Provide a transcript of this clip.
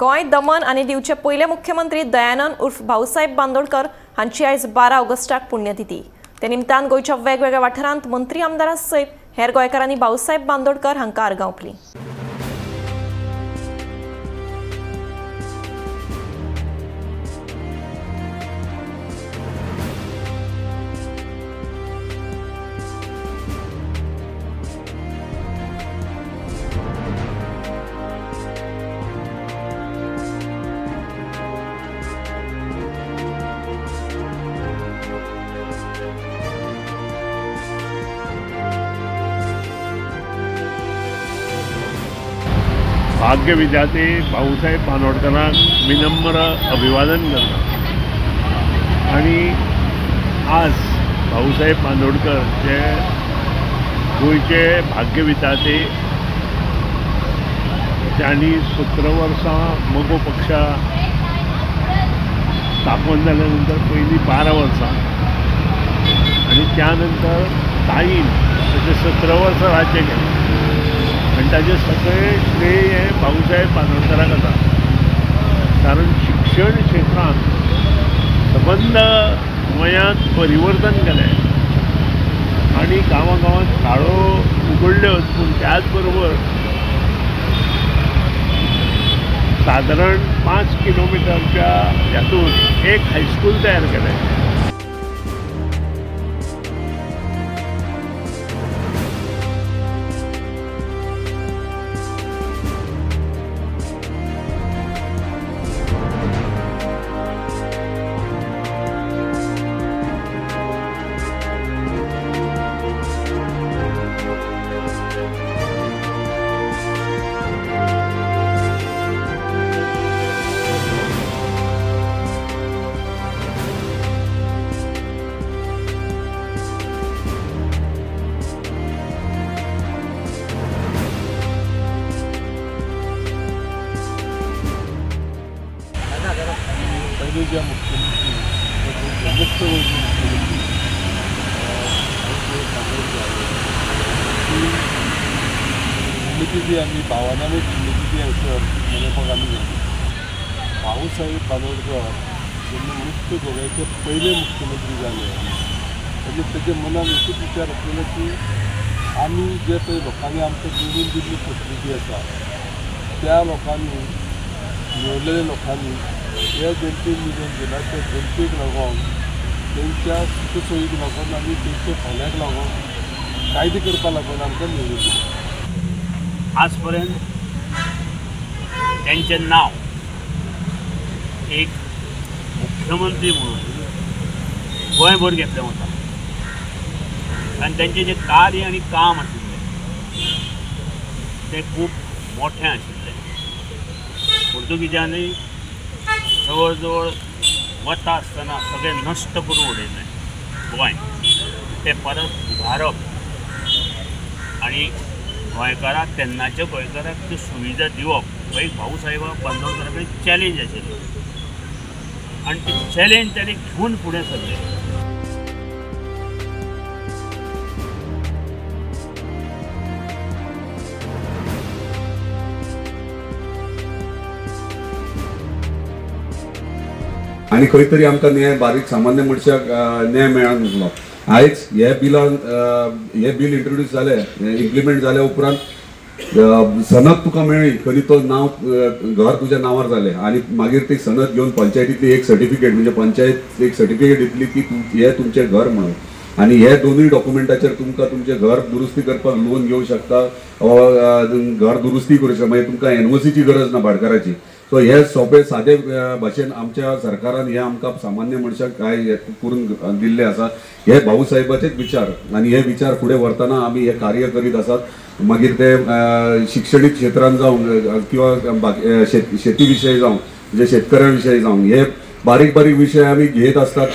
गोंय, दमन आनी दीवचे पयले मुख्यमंत्री दयानंद उर्फ भाऊसाहेब बांदोडकर हांची आयज 12 ऑगस्टाक पुण्यतिथी। ते निमतान गोंयच्या वेगवेगळ्या वाठारांत मंत्री आमदारां सयत हेर गोंयकारांनी भाऊसाहेब बांदोडकर हांकां आर्गां ओंपलीं। भाग्य विधाते भाऊसाहेब बांदोडकरांक विनम्र अभिवादन करता आनी आज भाऊसाहेब बांदोडकर जे गोंयचे भाग्य विधाते तांणी 17 वर्सां मगो पक्षा स्थापन जाल्या नंतर पयलीं 12 वर्सां आनी त्या नंतर ताईन तशें 17 वर्सां राज्य केलें आनी ताजें सगळें श्रेय हें भाऊसाहेब बांदोडकराक आसा। कारण शिक्षण क्षेत्रांत सबंद गोंयांत परिवर्तन केलें आनी गांवां गांवांत शाळो उगडल्योच, पूण त्याच बरोबर सादारण 5 किलोमिटरच्या हातूंत एक हायस्कूल तयार केलें। पहिले ज्या मुख्यमंत्री मुक्त मुख्यमंत्री ती पुण्यतिथी आमी भावनांनी पुण्यतिथी हांगासर मनोवपाक आमी घेतली। भाऊसाहेब बांदोडकर जेन्ना मुक्त गोव्याचे पयले मुख्यमंत्री जाले तेन्ना तेजे मनान एकूच विचार आसलेलो की आमी जे पळय लोकांनी आमकां निवडून दिल्ली प्रतिनिधी आसा त्या लोकांनी निवडलेल्या लोकांनी ह्या जनतेन निवडून दिला त्या जनतेक लागून तेंच्या सुखसोयीक लागून आनी तेंच्या फाल्याक लागून कायदे करपाक लागून आमकां निवडून दिला। आजपर्यंत त्यांचें नांव एक मुख्यमंत्री म्हणून गोंयभर घेतलें वता आनी तेंचें जें कार्य आनी काम आशिल्लें तें खूब मोठें आशिल्लें। पोर्तुगीजांनी जवळ जवळ वता आसतना सगळें नश्ट करून उडयलें गोंय, तें परत उबारप आनी गोंयकाराक तेन्नाच्या गोंयकाराक त्यो सुविधा दिवप हो एक भाऊसाहेबा बांदोडकरा कडेन चॅलेंज आशिल्लो आनी ती चॅलेंज ताणें घेवन फुडें सरलें। आनी खंय तरी आमकां न्याय बारीक सामान्य मनशाक न्याय मेळनासलो। आयज हे बिलान हे बील इंट्रोड्यूस जालें, इम्प्लिमेंट जाल्या उपरांत सनद तुका मेळ्ळी खरी, तो नांव घर तुज्या नांवार जालें आनी मागीर ती सनद घेवन पंचायतींतली एक सर्टिफिकेट म्हणजे पंचायत एक सर्टिफिकेट दितली की हें तुमचें घर म्हणून, आनी हे दोनूय डॉक्युमेंटाचेर तुमकां तुमचें घर दुरुस्ती करपाक लोन घेवंक शकता वा घर दुरुस्ती करूं शकता, मागीर तुमकां एनओसीची गरज ना भाटकाराची। सो हे सोंपे सादे भाशेन आमच्या सरकारान हे आमकां सामान्य मनशाक काय करून दिल्ले आसा। हे भाऊसाहेबाचेच विचार आनी हे विचार फुडें व्हरतना आमी हे कार्य करीत आसात। मागीर ते शिक्षणीक क्षेत्रान जावं किंवा शेती विशय जावं, म्हणजे शेतकऱ्यां विशय जावं, हे बारीक बारीक विशय आमी घेत आसतात।